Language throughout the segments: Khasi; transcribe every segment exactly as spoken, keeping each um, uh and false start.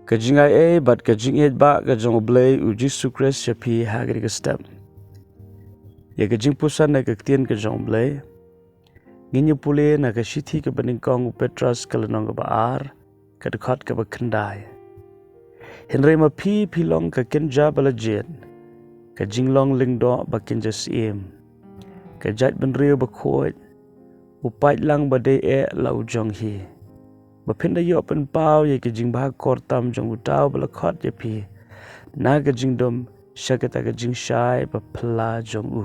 Ka jingaiei bad ka jingïeit ba ka jong U Blei U Jisu Khrist ïa phi ha kane ka step. Ïa ka jingpuson na ka ktien ka jong U Blei ngin ïa pule na ka shithi kaba nyngkong U Petros ka lynnong kaba ar, ka dkhot kaba khyndai. Hynrei ma phi phi long ka kynja ba la jied, ka jinglong lyngdoh ba kynja siem, ka jaitbynriew bakhuid, u paidlang ba dei eh la u jong hi, ba phin da ïoh pynpaw ïa ka jingbha kyrpang jong uta uba la khot ïa phi na ka jingdum sha kata ka jingshai ba phylla jong u.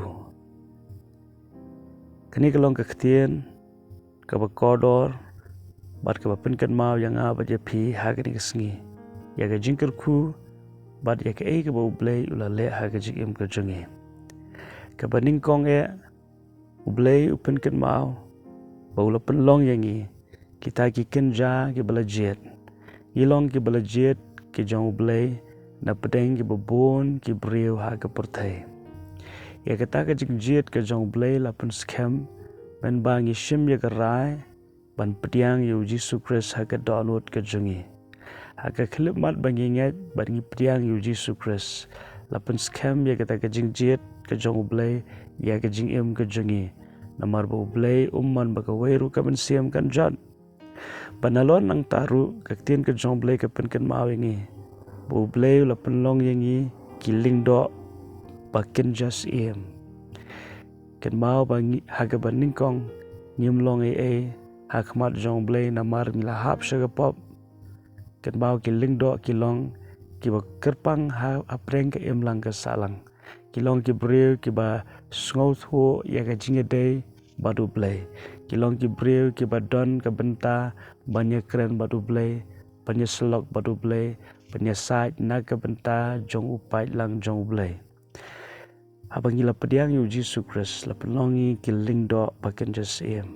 Kane ka long ka ktien kaba kordor bad kaba pynkynmaw ïa nga bad ïa phi ha kane ka sngi, ïa ka jingkyrkhu bad ïa kaei kaba U Blei u la leh ha ka jingim ka jong ngi. Kaba nyngkong eh, U Blei u pynkynmaw ba u la pynlong ïa ngi kita ki kynja kiba la jied. Ngi long kiba la jied ki jong U Blei na pdeng kiba bun ki briew ha ka pyrthei. Ïa kata ka jingjied ka jong U Blei la pynskhem mynba ngi shim ïa ka rai ban pdiang ïa U Jisu Khrist ha ka dohnud ka jong ngi. Ha ka khyllipmat ba ngi ngeit bad ngi pdiang ïa U Jisu Khrist, la pynskhem ïa kata ka jingjied ka jong U Blei ïa ka jingim ka jong ngi. Namar ba U Blei um mon ba kawei ruh ka mynsiem kan jot. Bad nalor nangta ruh ka ktien ka jong U Blei ka pynkynmaw ïa ngi ba U Blei u la pynlong ïa ngi ki lyngdoh ba kynja siem. Kynmaw ba ngi, ha kaba nyngkong ngim long ei ei ha khmat jong U Blei namar ngi la hap sha ka pop. Kynmaw ki lyngdoh ki long kiba kyrpang ha, hapdeng ka imlang ka sahlang. Ki long ki briew kiba sngewthuh ïa ka jingïadei bad U Blei. Ki long ki briew kiba don ka bynta ban ïakren bad U Blei, ban ïasyllok bad U Blei, ban ïasaid na ka bynta jong u paidlang jong U Blei. Haba ngi la pdiang ïa U Jisu Khrist, la pynlong ïa ngi ki lyngdoh ba kynja siem.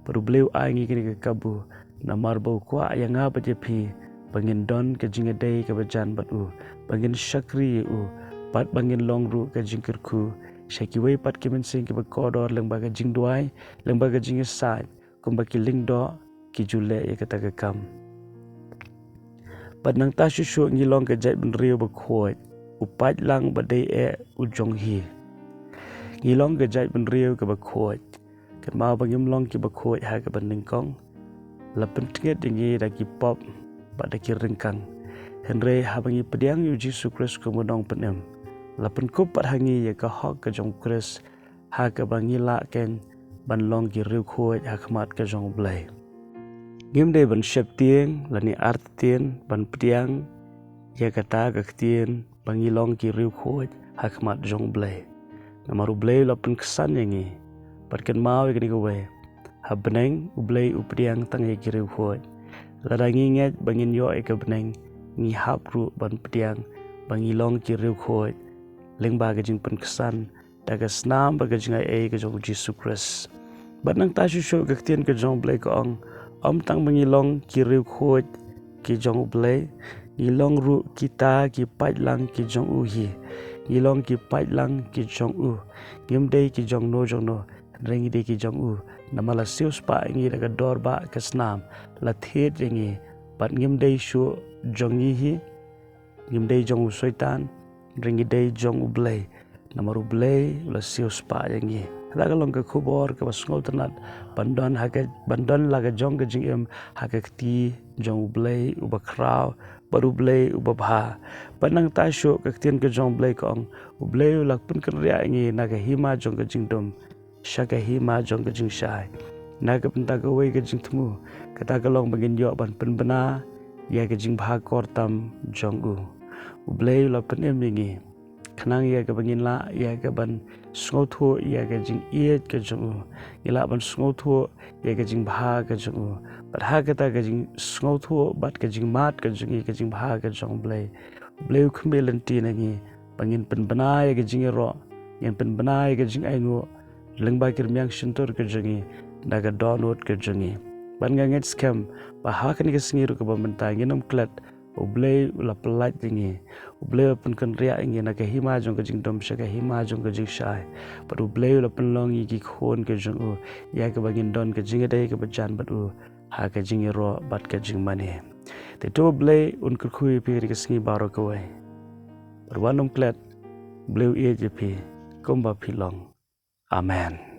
Bad U Blei u ai ngi kane ka kabu namar ba u kwah ïa nga bad ïa phi ba ngin don ka jingïadei kaba jan bad u, ba ngin shakri ïa u, bad ba ngin long ruh ka jingkyrkhu sha kiwei pat ki mynsiem kiba kordor lyngba ka jingduwai, lyngba ka jingïasaid, kumba ki lyngdoh ki ju leh ïa kata ka kam. Bad nangta shuh shuh ngi long ka jaitbynriew bakhuid, u paidlang ba dei eh u jong hi. Ngi long ka jaitbynriew kaba khuid. Kynmaw ba ngim long kiba khuid ha kaba nyngkong. La pyntngit ïa ngi da ki pop bad da ki ryngkang. Hynrei haba ngi pdiang ïa U Jisu Khrist kum u nongpynim, la pynkup pat ha ngi ïa ka hok ka jong U Khrist, ha kaba ngi lah kein ban long ki riewkhuid ha khmat ka jong U Blei. Ngim dei ban sheptieng lane artatien ban pdiang ïa kata ka ktien ba ngi long ki riewkhuid ha khmat jong U Blei. Namar U Blei u la pynksan ïa ngi. Bad kynmaw ïa kane kawei, ha bneng U Blei u pdiang tang ïa ki riewkhuid. Lada ngi ngeit ba ngin ïoh ïa ka bneng, ngi hap ruh ban pdiang ba ngi long ki riewkhuid lyngba ka jingpynksan da ka snam bad ka jingaiei ka jong U Jisu Khrist. Bad nangta shuh shuh ka ktien ka jong U Blei ka ong, ym tang ba ngi long ki riewkhuid ki jong U Blei, ngi long ruh kita ki paidlang ki jong u hi. Ngi long ki paidlang ki jong u. Ngim dei ki jong no jong no, hynrei ngi dei ki jong u. Namar la siewspah ïa ngi da ka dor ba ka snam, la thied ïa ngi, bad ngim dei shuh jong ngi hi. Ngim dei jong u Soitan, hynrei ngi dei jong U Blei. Namar U Blei u la siewspah ïa ngi. Kata ka long ka khubor kaba sngewtynnat ban don ha ka, ban don la ka jong ka jingim ha ka kti jong U Blei uba khraw bad U Blei uba bha. Bad nangta shuh ka ktien ka jong U Blei ka ong, U Blei u la pynkynriah ïa ngi na ka hima jong ka jingdum sha ka hima jong ka jingshai, na ka bynta kawei ka jingthmu, kata ka long ba ngin ïoh ban pynbna ïa ka jingbha kyrpang jong u. U Blei u la pynim ïa ngi khnang ïa kaba ngin lah ïa ka ban sngewthuh ïa ka jingïeit ka jong u. Ngi lah ban sngewthuh ïa ka jingbha ka jong u. Bad ha kata ka jingsngewthuh bad ka jingmad ka jong ngi, ka jingbha ka jong U Blei, U Blei u khmih lynti na ngi ba ngin pynbna ïa ka jingïaroh, ngin pynbna ïa ka jingainguh lyngba ki rmiang shyntur ka jong ngi, da ka dohnud ka jong ngi. Bad nga ngeit skhem ba ha kane ka sngi ruh kaba mynta ngin ym klet, U Blei u la pyllait ïa ngi. U Blei u la pynkynriah ïa ngi na ka hima jong ka jingdum sha ka hima jong ka jingshai. Bad U Blei u la pynlong ïa ngi ki khun ka jong u, ïa kaba ngin don ka jingïadei kaba jan bad u ha ka jingïaroh bad ka jingmane. Te to Blei un kyrkhu ïa phi ha kane ka sngi baroh kawei. Bad wat nym klet, Blei u ïeit ïa phi kumba phi long. Amen.